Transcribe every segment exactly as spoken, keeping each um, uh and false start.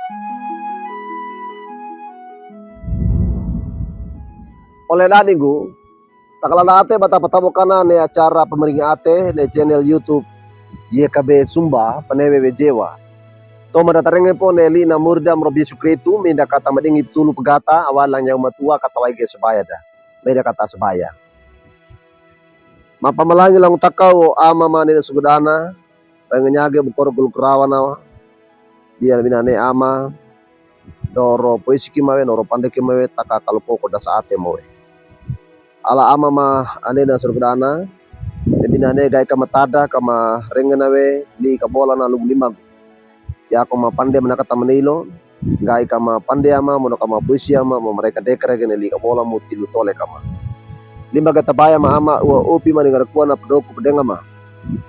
Ole dadigu, takalanda ate ba tapatabokan ne acara pamaringi ate ne channel YouTube Y K B Sumba, panewe we Jewa. Toma da tarenge po ne li'i namurda moro Yesu Kristu, minda kata madingi tulu pagata, awali lang nyawu matuwa kata waige sabaya da. Minda kata sabaya. Mapamalangi lango takaw o Ama ma Nina Sogdana, panganyage bukoro guluk rawana, dia binane Ama, noro poisi ki mawe, noro pande ki mawe, taka kaloko koda saate mawe. Ala Ama ma Nina Sogdana, binane gai kama tada, kama rengena we, ni kabola na lugu limagu. Yako ma pande mana kata manilo, gai kama pande Ama, mono kama poisi Ama, ma mareka dekere gene li'i kabola mu tilu tole kama. Lima gata baya ma Ama, ua opi ma ni ngarakua na padoku padenga ma.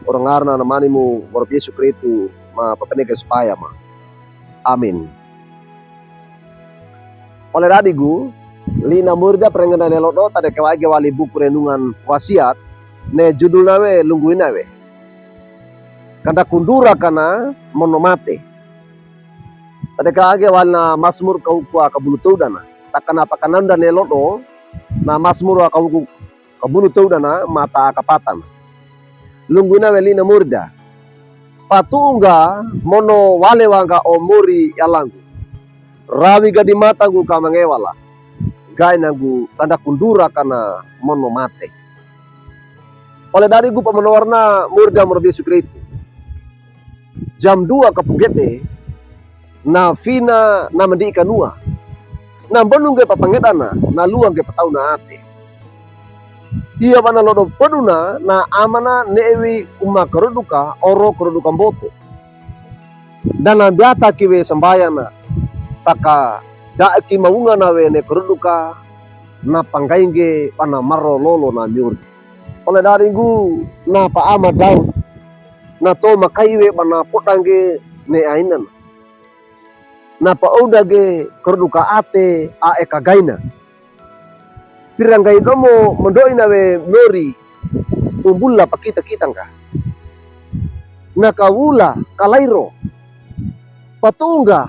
Ora ngarana na mani mu, moro Yesu Kristu, ma papenege sabaya ma. Amin. Ole dadigu, li'i namurda parengena ne lodo, tade ke waige wali buku renungan wasiat, ne judul nawe, lunggu inawe. Kanda kundura kana mono mate. Tade ke waige wali na Masmur kaukua kabulu towdana. Takana pakananda ne lodo, na Masmur kauku kabulu towdana, mata kapatana. Lunggu inawe li'i namurda. Patu'unga mono wale wanga o mori alangu. Rawi gadi matangu kamangewala. Gai nangu kanda kundura kana mono mate. Ole dadigu pamanowarna murda moro Yesu Kristu. Jam dua kapugede, na fina na mandi'i kanoa. Na mbonungge papangedana, na luwangge patawna ate. Iya bana lodo poduna, na Amana ne'e wi kuma karoduka, oro karoduka mboto. Dana biata ki we sambayana, taka dae ki mawungana we ne karoduka, na panggaingge bana maro lolo na miori. Ole dadigu na pa Ama Daud, na toma kai we bana podangge ne ainana. Na pa oudage karoduka ate ae kagaina. Piranggai domo mando'ina we miori, umbula pakita-kitangga. Na kawula kalairo. Patu'unga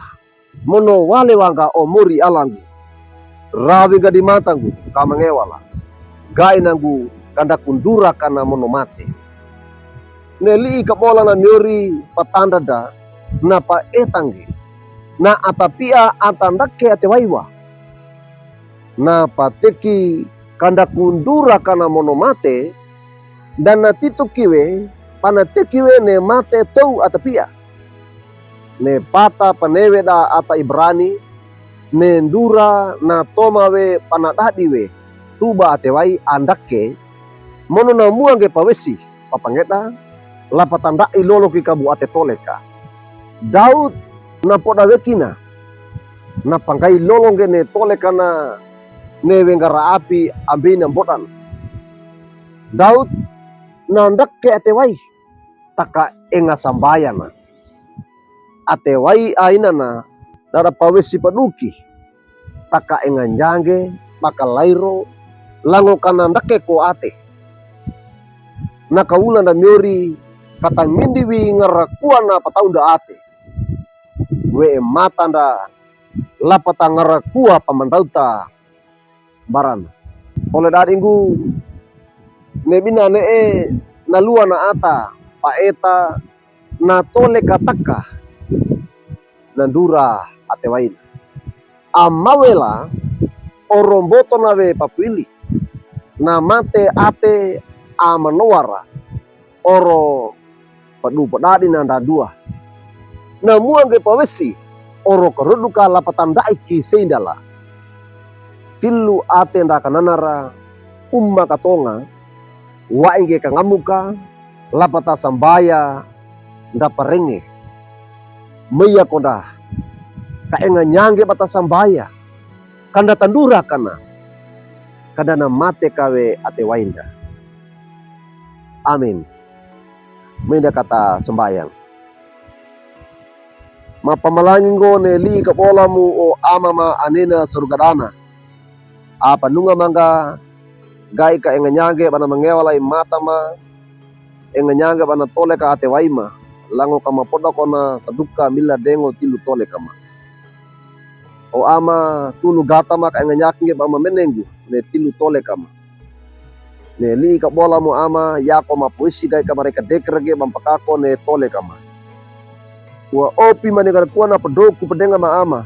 mono wale wanga o mori alangu. Rawi gadi matangu kamangewala. Gai nangu kanda kundura kana mono mate. Ne li'i kabola na miori patandada, na paetangge. Na atapia ata ndake ate waiwa. Na pateki kanda kundura kana mono mate, dana tito ki we, pana teki we ne mate tow atapia. Ne pata panewe da ata Ibrani, ne ndura na toma we pana dadi we, tuba ate wai andake, mono na muangge pawesi, papangeda, lapatan da'i lolo ki kabu ate toleka. Daud na poda wekina, na panggai lolongge ne tolekana, ne wengara api ambina mbodan. Daud na ndake ate wai, taka enga sambayana. Ate wai ainana, dada pawesi paduki, taka enga njangge, baka lairo, lango kana ndake ko ate. Na kawula nda miori, kata ngindi wi ngarakua na pataunda ate. We'e mata nda, lapata ngarakua pamandauta barana. Ole dadigu, ne bina ne'e na luwana ata, paeta, na toleka taka, na ndura ate waina. Amawela, oro mboto na we papuili, na mate ate amanowara, oro padu padadi na ndadua. Na muangge pawesi, oro karoduka lapatan da'i ki seindala. Tilu ate nda kananara, uma katonga, waingge kangamuka, lapata sambaya, nda parenge. Meiya konda, ka enga nyangge bata sambaya, kanda tandura kana, kanda na mate kawe ate wainda. Amin. Meinda kata sambayang. Mapamalangi ngo ne li'i kabola mu o Ama ma Anena Surga dana. Apa nunga mangga gai ka enga nyangge bana mangewala i mata ma, enga nyangge bana toleka ate wai ma, lango kama poda kona saduka mila dengo tilu toleka ma. O Ama, tulu gata ma ka engenyaki ngge ba ma menenggu, ne tilu tole kama. Ne li'i ka bola mo Ama, yako ma poisi gai kama reka dekere ge ba mpakako ne tole kama. Wa opi mane gara kuana pedoku pedenga ma Ama.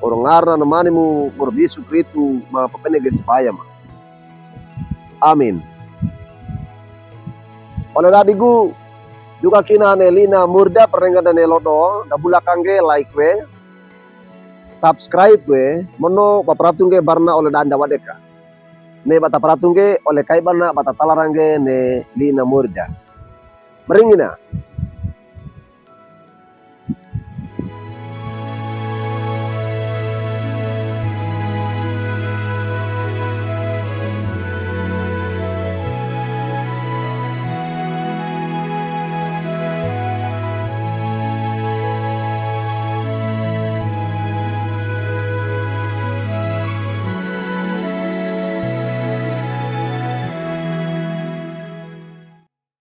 Oro ngarna ne mane mu goro Yesu Kristu ma pepene ge sebaya ma. Amin. Ole dadigu, duka kina ne lina murda perenga dane lodo, da bulakangge like we, subscribe we, mono ba peratungge barna ole danda wadeka. Ne bata peratungge, ole kai bana bata talarangge ne lina murda. Meringina.